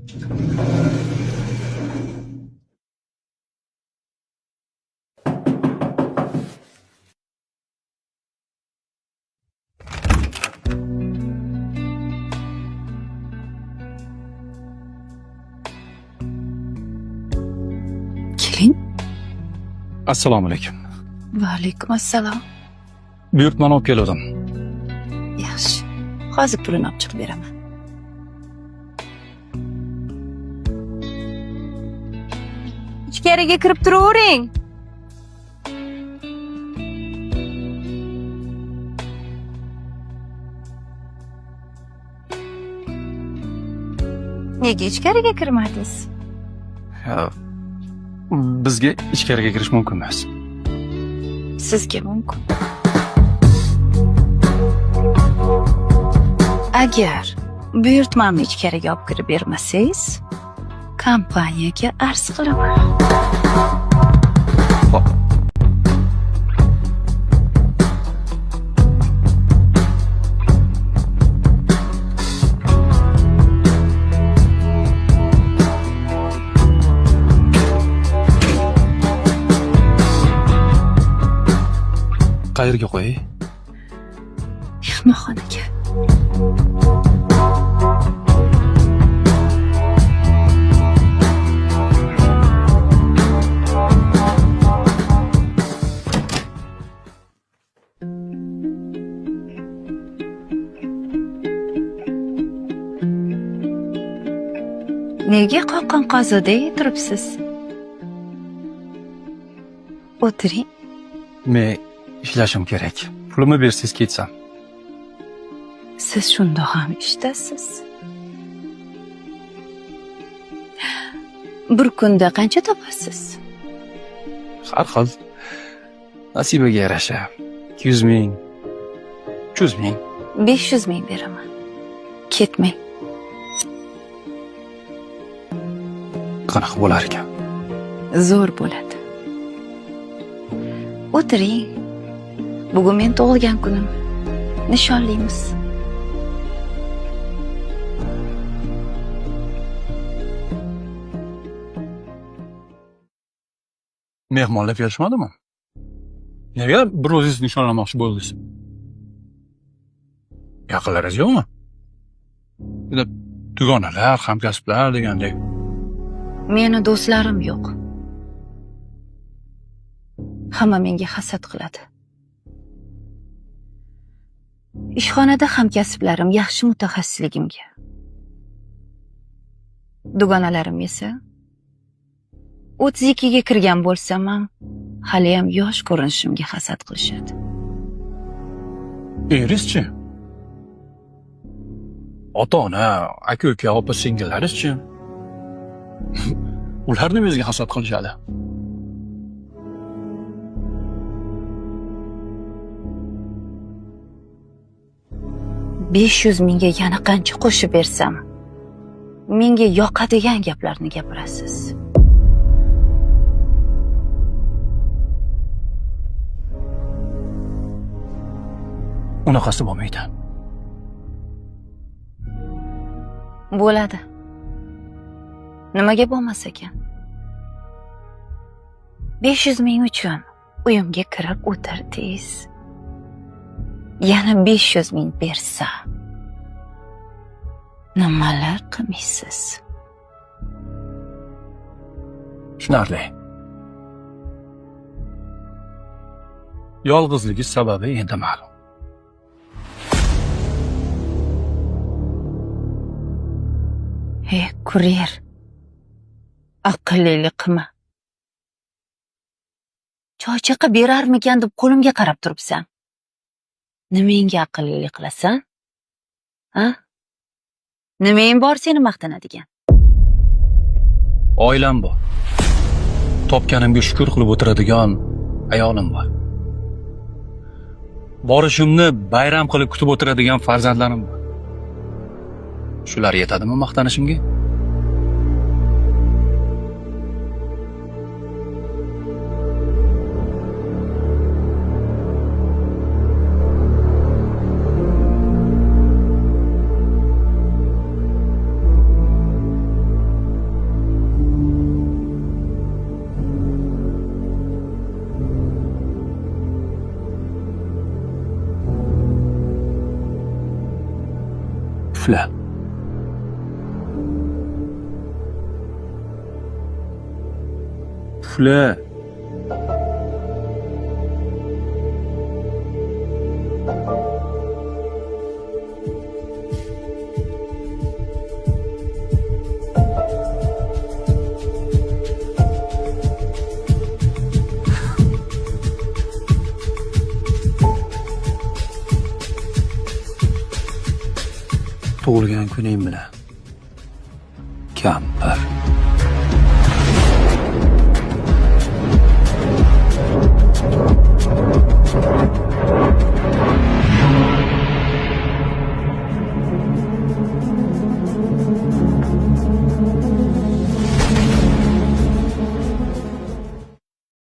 Keling. Assalomu alaykum. Va alaykum assalom. Buyurtmani olib keluvdim. Yaxshi. Hozir pulini olib chiqib beraman. Ichkariga kirib turavering. Nega ichkariga kirmadingiz? Ya, bizga ichkariga kirish mumkin emas. Sizga mumkin. Agar buyurtmamni ichkariga olib kirib bermasangiz, kompaniyaga arz qilaman. Xo'p. Qayerga qo'yay? Mehmonxonaga. Nega qoqqan qozodek turibsiz? O'tiring. Men ishlashim kerak. Pulimni bersangiz ketsam. Siz shundoq ham ishdasiz. Bir kunda qancha topasiz? Har xil. Nasibaga yarasha. 200 ming, 300 ming. 500 ming beraman. Ketmang. Qanaqa bo'lar ekan? Zo'r bo'ladi. O'tiring. Bugun men tug'ilgan kunim. Nishonlaymiz. Mehmonlar kelishmadimi? Nega bir o'zingiz nishonlamoqchi bo'ldingiz? Yaqinlaringiz yo'qmi? Dugonalar, hamkasblar degandek. Meni do'stlarim yo'q. Hamma menga hasad qiladi. Ishxonada hamkasblarim yaxshi mutaxassisligimga. Dugonalarim esa 32 ga kirgan bo'lsam ham hali ham yosh ko'rinishimga hasad qilishadi. Erizchi? Ota-ona, aka-uka, opa-singillarizchi? Ular nimangizga hasad qilishadi? $500 mingga yana qancha qo'shib bersam, menga yoqadigan gaplarni gapirasiz. Unaqasi bo'lmaydi. Bo'ladi. Nimaga bo'lmas ekan? 500 ming uchun uyimga kirib o'tirdingiz. Yana 500 ming bersa, nimalar qilmaysiz? Tushunarli. Yolg'izligi sababi endi ma'lum. Ey, kuryer, aqllilik qilma. Choychaqa berarmikan deb qo'limga qarab turibsan. Nimenga aqllilik qilasan? Ha? Nimang bor seni maqtanadigan? Oilam bor. Topganimga shukr qilib o'tiradigan ayolim bor. Borishimni bayram qilib kutib o'tiradigan farzandlarim bor. Shular yetadimi maqtanishimga? Pufla. Pufla. Tug'ilgan kuning bilan. Kampir.